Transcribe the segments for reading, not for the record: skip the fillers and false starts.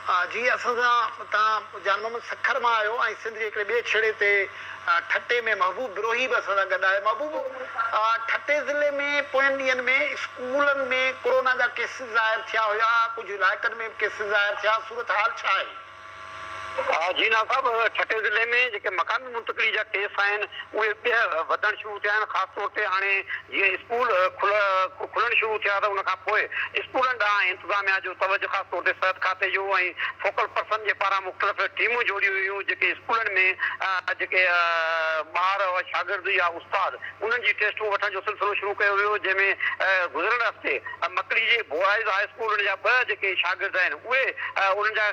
جي اسان سان تان جان محمد سکر مان آهيو ۽ سنڌ جي هڪڙي ٻئي ڇيڙي تي ٺٽي ۾ محبوب بروهي به اسان سان گڏ آهي. محبوب، ٺٽي ضلعي ۾ پوين ڏينهن ۾ اسڪولن ۾ ڪورونا جا ڪيسز ظاهر ٿيا هيا، ڪجهه علائقن ۾ به ڪيسز ظاهر ٿيا، صورتحال ڇا آهي؟ جي ناز صاحب، ٺٽي ضلعي ۾ جيڪي مقامي منتقلي جا ڪيس آهن اهي ٻيهر وڌڻ شروع ٿيا آهن، خاص طور تي هاڻي جيئن اسڪول کلڻ شروع ٿيا ته ان کان پوء اسڪولن ڏانهن انتظاميا جو توجه خاص طور تي صحت کاتي جو ۽ فوڪل پرسن جي پاران مختلف ٽيمون جوڙيون ويون جيڪي اسڪولن ۾ جيڪي ٻار شاگرد يا استاد انهن جي ٽيسٽون وٺڻ جو سلسلو شروع ڪيو ويو جنهن ۾ گذريل هفتي مڪلي جي بوائز هاء اسڪول ان جا ٻه جيڪي شاگرد آهن اهي انهن جا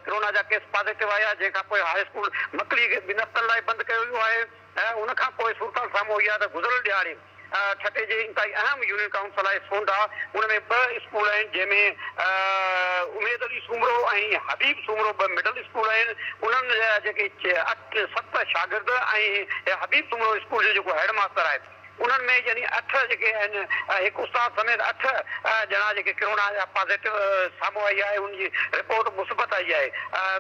ڪرونا جا ڪيس پازيٽو آيا جنهن کان پوء هاء اسڪول مڪلي کي ٻن هفتن لاء بند ڪيو ويو آهي. ۽ ان کان پوء صورتحال سامهون اها آهي ته گذريل ڏهاڙي ٺٽي جي انتهائي اهم يونين ڪائونسل آهي سونڊا ان ۾ ٻه اسڪول آهن جنهن ۾ اميد علي سومرو ۽ حبيب سومرو ٻه مڊل اسڪول آهن انهن جا جيڪي اٺ ست شاگرد ۽ حبيب سومرو اسڪول جو جيڪو هيڊ ماستر آهي انهن ۾ يعني اٺ جيڪي آهن هڪ استاد سميت اٺ ڄڻا جيڪي ڪرونا جا پازيٽو سامهون آئي آهي ان جي رپورٽ مثبت آئي آهي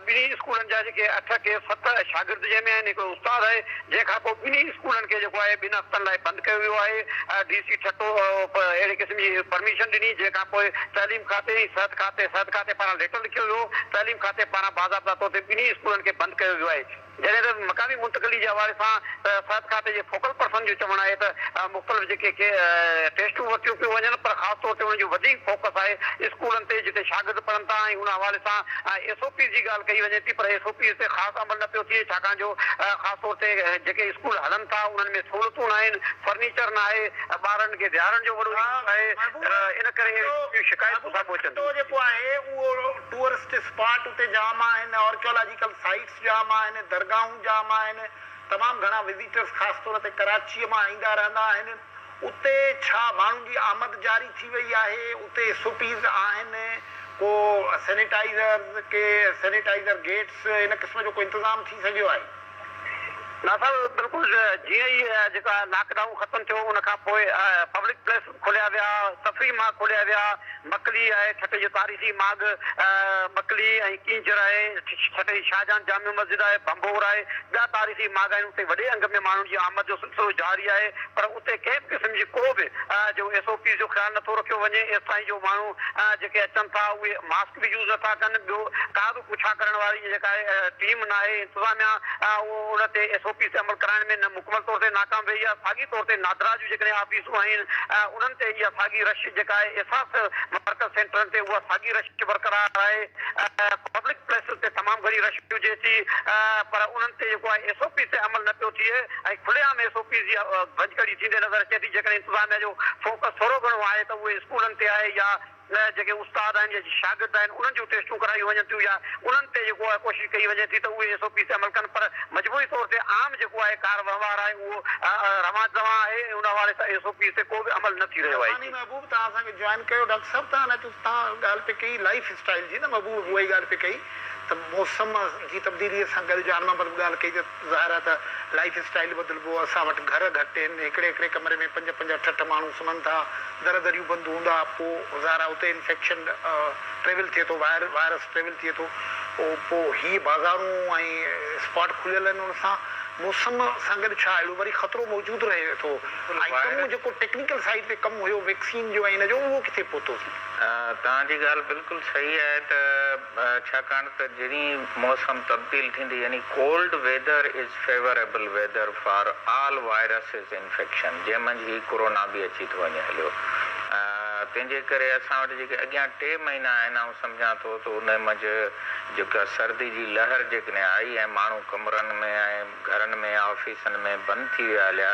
ٻنهي اسڪولن جا جيڪي اٺ ڪي ست شاگرد جنهن ۾ آهن هڪڙو استاد آهي جنهن کان پوء ٻنهي اسڪولن کي جيڪو آهي ٻن هفتن لاء بند ڪيو ويو آهي ڊي سي ٺٽو اهڙي قسم جي پرميشن ڏني جنهن کان پوء تعليم کاتي ۽ صحت کاتي صحت کاتي پاران ليٽر لکيو ويو تعليم کاتي پاران باضابطا طور تي ٻنهي اسڪولن کي بند ڪيو ويو آهي. جڏهن ته مقامي منتقلي جي حوالي سان صحت کاتي جي فوڪل پرسن جو چوڻ آهي ته مختلف جيڪي ٽيسٽون ورتيون پيون وڃن پر خاص طور تي انهن جو وڌيڪ فوڪس آهي اسڪولن تي جتي شاگرد پڙهن ٿا ۽ ان حوالي سان ايس او پيز جي ڳالهه ڪئي وڃي ٿي پر ايس او پيز تي خاص عمل نه پيو ٿئي ڇاڪاڻ جو خاص طور تي جيڪي اسڪول هلن ٿا انهن ۾ سهولتون نه آهن فرنيچر نه آهي ٻارن کي ويهارڻ جو وڏو اشو آهي ان ڪري اهڙيون شڪايتون سامهون اچن ٺٽو ٿيون. جيڪو آهي اهو ٽوئرسٽ اسپاٽ اتي جام آهن آرڪيالاجيڪل سائيٽس جام آهن، درگاهون جام آهن، تمام گهڻا وزيٽرس خاص طور تي ڪراچيء مان ايندا رهندا آهن، اتي ڇا ماڻهن جي آمد جاري ٿي وئي آهي، اتي ايس او پيز آهن، ڪو سينيٽائيزرز، ڪي سينيٽائيزر گيٽس ان قسم جو ڪو انتظام ٿي سگهيو آهي؟ نه صاحب بلڪل جيئن ئي جيڪا لاڪ ڊائون ختم ٿيو ان کان پوء پبلڪ پليس کوليا ويا، تفريح ماڳ کوليا ويا، مڪلي آهي ٺٽي جو تاريخي ماڳ مڪلي ۽ ڪينجهر آهي، ٺٽي جي شاهجهان جامع مسجد آهي، ڀنڀور آهي، ٻيا تاريخي ماڳ آهن اتي وڏي انگ ۾ ماڻهن جي آمد جو سلسلو جاري آهي پر اتي ڪنهن به قسم جي ڪو به جو ايس او پيز جو خيال نٿو رکيو وڃي ايستائين جو ماڻهو جيڪي اچن ٿا اهي ماسڪ به يوز نٿا ڪن ٻيو ڪا به پڇا ڪرڻ واري جيڪا آهي ٽيم ناهي انتظاميا ان تي ايس او پيز تي عمل ڪرائڻ ۾ نه مڪمل طور تي ناڪام وئي آهي، ساڳي طور تي نادرا جون جيڪڏهن آفيسون آهن انهن تي اها ساڳي رش جيڪا آهي احساس مرڪز سينٽرن تي اها ساڳي رش برقرار آهي، پبلڪ پليسز تي تمام گهڻي رش هجي ٿي پر انهن تي جيڪو آهي ايس او پيز تي عمل نه پيو ٿئي ۽ کلي عام ايس او پيز جي ڀڃڪڙي ٿيندي نظر اچي ٿي، جيڪڏهن انتظاميا جو فوڪس ٿورو گهڻو آهي ته اهي اسڪولن تي آهي يا نه جيڪي استاد آهن يا شاگرد آهن انهن جون ٽيسٽون ڪرايون وڃن ٿيون يا انهن تي جيڪو آهي ڪوشش ڪئي وڃي ٿي ته اهي ايس او پيز تي عمل ڪن پر مجموعي طور تي عام جيڪو آهي ڪار وهنوار آهي اهو روان دوان آهي ۽ ان حوالي سان ايس او پيز تي ڪو به عمل نه ٿي رهيو آهي مهرباني محبوب توهان اسان کي جوائن ڪيو ڊاڪٽر صاحب توهان نه توهان ڳالهه پئي ڪئي لائيف اسٽائيل جي نه محبوب اها ئي ڳالهه پئي ڪئي ته موسم جي تبديلي سان گڏ جان محمد به ڳالهه ڪئي ته ظاهر آهي ته لائيف اسٽائيل بدلبو، اسان وٽ گهر گهٽ آهن، هڪڙي هڪڙي ڪمري ۾ پنج پنج اٺ اٺ ماڻهو سمهن ٿا، در دريون بند هوندا، پوء ظاهر آهي اتي انفيڪشن ٽريول ٿئي ٿو، وائرس ٽريول ٿئي ٿو، پوء هي بازارون ۽ اسپاٽ کليل آهن ان سان موسم سان گڏ ڇا اهڙو وري خطرو موجود رهي ٿو ۽ ڪم جيڪو ٽيڪنيڪل سائيڊ تي ڪم هيو ويڪسين جو ۽ ان جو اهو ڪٿي پهتو ٿي؟ توهان جي ڳالهه بلڪل صحيح آهي ته ڇاڪاڻ ته جڏهن موسم تبديل ٿيندي يعني cold weather is favourable weather for all viruses infection جنهن منجهه هي ڪورونا به اچي ٿو وڃي هليو تنهن جي ڪري اسان وٽ جيڪي اڳيان ٽي مهينا آهن آئون سمجهان ٿو ته انهي منجهه جيڪا سردي جي لهر جيڪڏهن آئي ۽ ماڻهو ڪمرن ۾ ۽ گهرن ۾ آفيسن ۾ بند ٿي ويا هليا،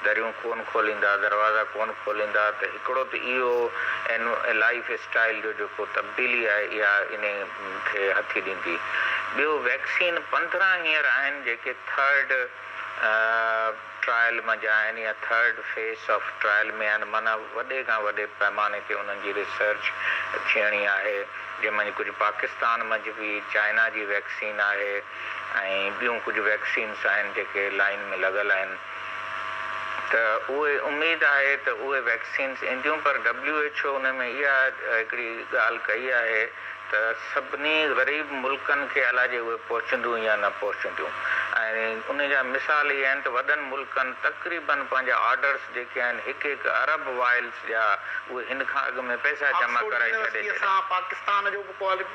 دريون ڪونه کوليندا، دروازا ڪونه کوليندا ته هڪڙو ته اهو ان لائيف اسٽائيل جو جيڪو تبديلي آهي اها انهي کي هٿي ڏيندي. ٻيو ويڪسين 15 هينئر آهن جيڪي ٿرڊ ٽرائل منجهه آهن يا ٿرڊ فيس آف ٽرائل ۾ آهن معنيٰ وڏي کان وڏي پئماني تي انهن جي ريسرچ ٿيڻي آهي جنهن منجهه ڪجهه پاڪستان منجهه به چائنا جي ويڪسين آهي. ۽ ٻيون ڪجهه ويڪسينس آهن جيڪي لائين ۾ لڳل آهن ته اهي اميد آهي ته اهي ويڪسينس اينديون پر ڊبليو ايڇ او ان ۾ اها هڪڙي ڳالهه ڪئي آهي ته ته سڀني غريب ملڪن کي الاجي اهي پهچنديون يا نه پهچنديون ۽ ان جا مثال اهي آهن ته وڏن ملڪن تقريبن پنهنجا آرڊرس جيڪي آهن هڪ هڪ ارب وائلس جا اهي هن کان اڳ ۾ پئسا جمع آڪسفورڊ ڪرائي ڇڏي يونيورسٽيء ڇڏيا. سان پاڪستان جو به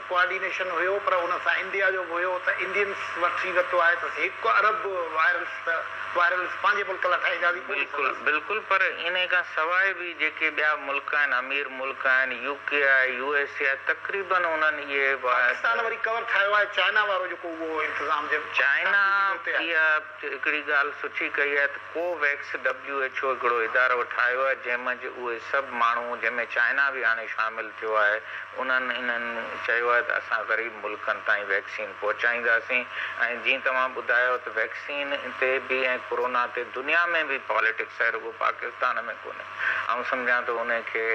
ڪوآرڊينيشن هيو پر ان سان انڊيا جو به هيو ته انڊينس وٺي ورتو آهي ته هڪ ارب وائرلس ته وائرلس پنهنجي ملڪ لاء ٺاهينداسين پوء بلڪل ڏسنداسين. بلڪل پر انهي کان سواء به جيڪي ٻيا ملڪ آهن امير ملڪ آهن يو ڪي آهي يو ايس اي آهي تقريبن انهن اهي پاڪستان وري ڪور ٺاهيو آهي چائنا وارو جيڪو اهو انتظام جي پاڪستان چائنا جي به اتي آهي. اها هڪڙي ڳالهه سٺي ڪئي آهي ته ڪو ويڪس ڊبليو ايڇ او هڪڙو ادارو ٺاهيو آهي جنهن منجهه اهي سڀ ماڻهو جنهن ۾ چائنا به هاڻي شامل ٿيو آهي انهن انهن چيو آهي ته اسان غريب ملڪن تائين ويڪسين پهچائينداسين ۽ جيئن توهان ٻڌايو ته ويڪسين تي به ۽ ڪورونا تي دنيا ۾ به پاليٽڪس آهي رڳو پاڪستان ۾ ڪونهي آئون سمجهان ٿو انهي کي.